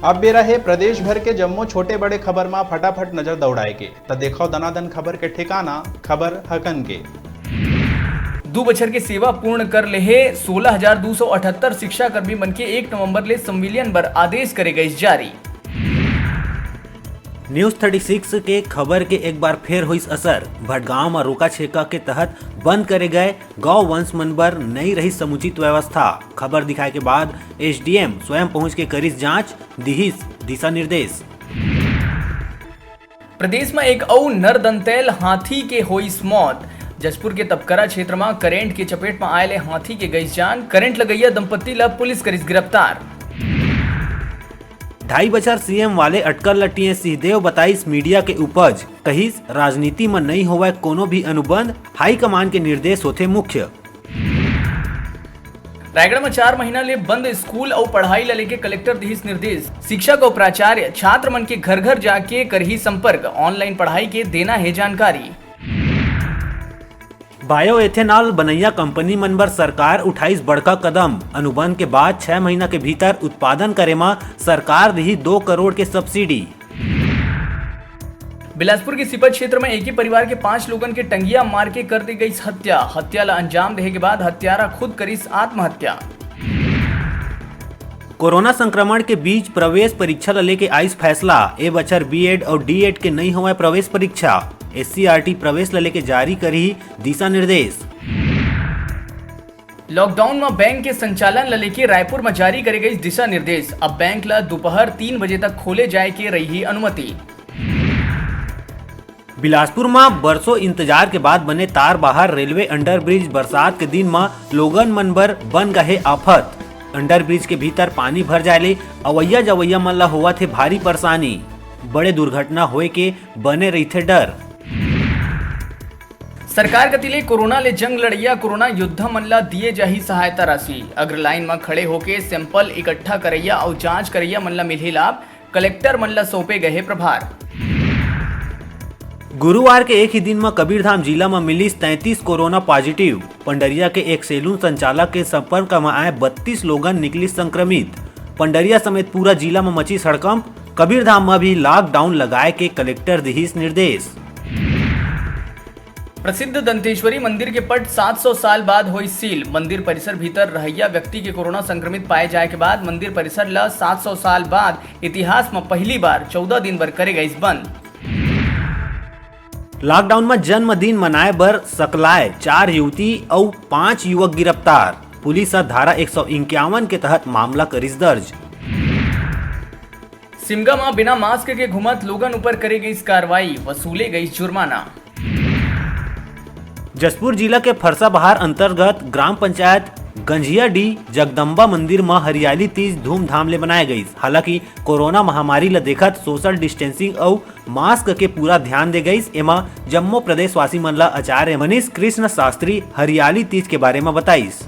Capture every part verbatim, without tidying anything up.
अब बेरा हे प्रदेश भर के जम्मो छोटे बड़े खबर मा फटाफट नजर दौड़ाए के। त देखव दनादन खबर के ठिकाना, खबर हकन के। दू बछर के सेवा पूर्ण कर लेहे सोलह हजार दू सौ अठहत्तर शिक्षाकर्मी मन के एक नवंबर ले संविलियन बर आदेश करे गइस जारी। News thirty six के खबर के एक बार फेर होइस असर। भटगांव म रोका छेका के तहत बंद करे गए गौ वंश मन बर नई रही समुचित व्यवस्था। खबर दिखाए के बाद एसडीएम स्वयं पहुंच के करिस जांच, दिहिस दिशा निर्देश। प्रदेश म एक अउ नरदंतैल हाथी के होइस मौत। जशपुर के तपकरा क्षेत्र म करंट के चपेट म आए ले हाथी के गइस जान। करंट लगइया दंपत्ति ल पुलिस करिस गिरफ्तार। ढाई बछर सीएम वाले अटकल ल टीएस सिंहदेव बताइस मीडिया के उपज, कहिस राजनीति म नइ होवय कोनो भी अनुबंध, हाईकमान के निर्देश होथे मुख्य। रायगढ़ म चार महीना ले बंद स्कूल अउ पढ़ाई ल लेके कलेक्टर दिहिस निर्देश। शिक्षक अउ प्राचार्य छात्र मन के घर घर जाके करही संपर्क, ऑनलाइन पढ़ाई के देना हे जानकारी। बायोएथेनॉल बनैया कंपनी मन बर सरकार उठाइस बड़का कदम। अनुबंध के बाद छह महीना के भीतर उत्पादन करे म सरकार दिही दो करोड़ के सब्सिडी। बिलासपुर के सिपत क्षेत्र में एक ही परिवार के पांच लोगन के टंगिया मार के कर दी गई हत्या। हत्या ला अंजाम देहे के बाद हत्यारा खुद करिस आत्महत्या। कोरोना संक्रमण के बीच प्रवेश परीक्षा ल लेके आइस फैसला। ए बछर बीएड अउ डीएड के नइ होवय प्रवेश परीक्षा। एससीईआरटी प्रवेश ल लेके जारी करही दिशा निर्देश। लॉकडाउन म बैंक के संचालन ल लेके रायपुर म जारी करे गई दिशा निर्देश। अब बैंक ल दोपहर तीन बजे तक खोले जाए के रही अनुमति। बिलासपुर म बरसों इंतजार के बाद बने तार बहार रेलवे अंडरब्रिज बरसात के दिन म लोगन मन बर बन गए आफत। अंडरब्रिज के भीतर पानी भर जाए ले अवैया जवैया मन ल होवत हे भारी परेशानी। बड़े दुर्घटना होए के बने रहिथे डर। सरकार कति ले कोरोना ले जंग लड़इया कोरोना योद्धा मन ला दिए जाही सहायता राशि। अग्रलाइन म खड़े होके सैंपल इकट्ठा करइया अउ जांच करइया मन ला मिलही लाभ। कलेक्टर मन ला सौंपे गए हे प्रभार। गुरुवार के एक ही दिन म कबीरधाम जिला म मिलिस तैंतीस कोरोना पॉजिटिव। पंडरिया के एक सैलून संचालक के संपर्क म आए बत्तीस लोगन निकलिस संक्रमित। पंडरिया समेत पूरा जिला म मचिस हड़कंप। कबीरधाम म भी लॉकडाउन लगाए के कलेक्टर दिहिस निर्देश। प्रसिद्ध दंतेश्वरी मंदिर के पट सात सौ साल बाद होइस सील। मंदिर परिसर भीतर रहइया व्यक्ति के कोरोना संक्रमित पाए जाए के बाद मंदिर परिसर ल सात सौ साल बाद इतिहास म पहली बार चौदह दिन बर करे गइस बंद। लॉकडाउन म जन्मदिन मनाए बर सकलाए चार युवती अउ पांच युवक गिरफ्तार। पुलिस ह धारा एक सौ इक्यावन के तहत मामला करिस दर्ज। सिमगा म बिना मास्क के घूमत लोगन ऊपर करे गइस कार्रवाई, वसूले गइस जुर्माना। जशपुर जिला के फरसाबहार अंतर्गत ग्राम पंचायत गंजियाडीह जगदम्बा मंदिर म हरियाली तीज धूमधाम ले मनाए गइस। हालांकि कोरोना महामारी ल देखत सोशल डिस्टेंसिंग अउ मास्क के पूरा ध्यान दे गइस। एमा जम्मो प्रदेशवासी मन ल आचार्य मनीष कृष्ण शास्त्री हरियाली तीज के बारे म बताइस।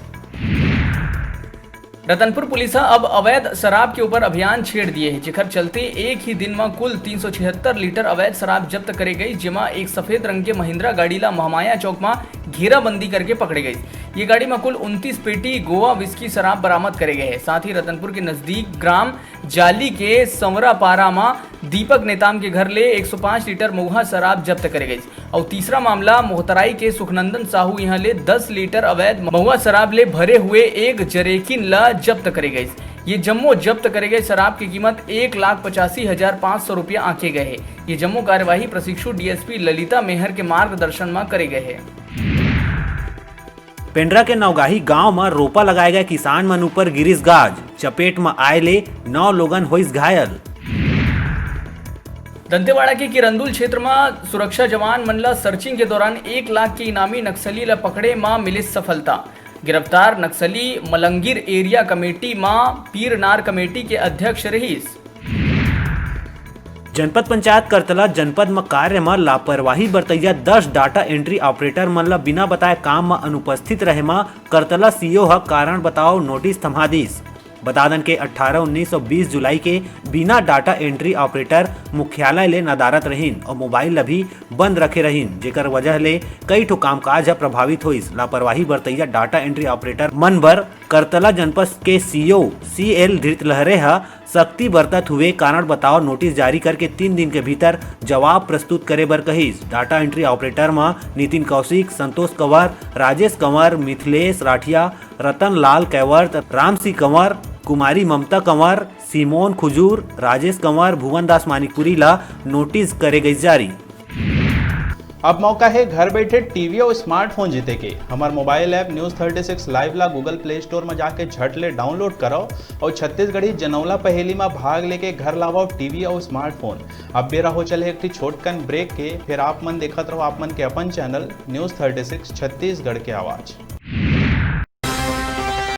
रतनपुर पुलिस ह अब अवैध शराब के ऊपर अभियान छेड़ दिए हे, जेकर चलते एक ही दिन म कुल तीन सौ छिहत्तर लीटर अवैध शराब जब्त करे गई, जेमा एक सफेद रंग के महिंद्रा गाड़ी ला महमाया चौक म घेराबंदी करके पकड़े गई। ये गाड़ी म कुल उनतीस पेटी गोवा विस्की शराब बरामद करे गए हे। साथ ही रतनपुर के नजदीक ग्राम जाली के संवरापारा म दीपक नेताम के घर ले एक सौ पाँच लीटर महुआ शराब जब्त करे गई। अउ तीसरा मामला मोहतराई के सुखनंदन साहू इहां ले दस लीटर अवैध महुआ शराब ले भरे हुए एक जरेकिन ला जब्त करे गइस। ये जम्मो जब्त करे गए शराब की कीमत एक लाख पचासी हजार पाँच सौ रुपया आंके गए हे। ये जम्मो कार्यवाही प्रशिक्षु डीएसपी ललिता मेहर के मार्गदर्शन म करे गए हे। पेंड्रा के नौगाही गांव म रोपा लगाए गए किसान मन ऊपर गिरिस गाज, चपेट म आए ले नौ लोगन होइस घायल। दंतेवाड़ा के किरंदुल क्षेत्र म सुरक्षा जवान मन ल सर्चिंग के दौरान एक लाख के इनामी नक्सली ल पकड़े म मिलिस सफलता। गिरफ्तार नक्सली मलंगिर एरिया कमेटी म पीरनार कमेटी के अध्यक्ष रहिस। जनपद पंचायत करतला जनपद म कार्य म लापरवाही बरतइया दस डाटा एंट्री ऑपरेटर मन ल बिना बताए काम म अनुपस्थित रहे म करतला सीईओ ह कारण बताओ नोटिस थमा दिस। बता दन के अट्ठारह, उन्नीस और बीस जुलाई के बिना डाटा एंट्री ऑपरेटर मुख्यालय ले नदारत रहिन और मोबाइल ल भी बंद रखे रहिन, जेकर वजह ले कई ठो कामकाज ह प्रभावित होइस। लापरवाही बरतइया डाटा एंट्री ऑपरेटर मन बर करतला जनपद के सीओ सीएल धृतलहरे ह सख्ती बरतत हुए कारण बताओ नोटिस जारी करके तीन दिन के भीतर जवाब प्रस्तुत करे बर कहिस। डाटा एंट्री ऑपरेटर म नितिन कौशिक, संतोष कंवर, राजेश कंवर, मिथिलेश राठिया, रतन लाल कैवर्त, रामसी कंवर, कुमारी ममता कंवर, सिमोन खुजूर, राजेश कंवर, भुवन दास मानिकपुरी ला नोटिस करे गइस जारी। अब मौका हे घर बैठे टीवी और स्मार्टफोन जीते के। हमार mobile app news thirty six live ला गूगल प्ले स्टोर में जाके झट ले डाउनलोड करो और छत्तीसगढ़ी जनौला पहेली में भाग लेके घर लावो टीवी और स्मार्टफोन। अब बेरा हो चले एक ठी छोटकन ब्रेक के, फिर आप मन देखत रहो आप मन के अपन channel news thirty six Chhattisgarh के आवाज़।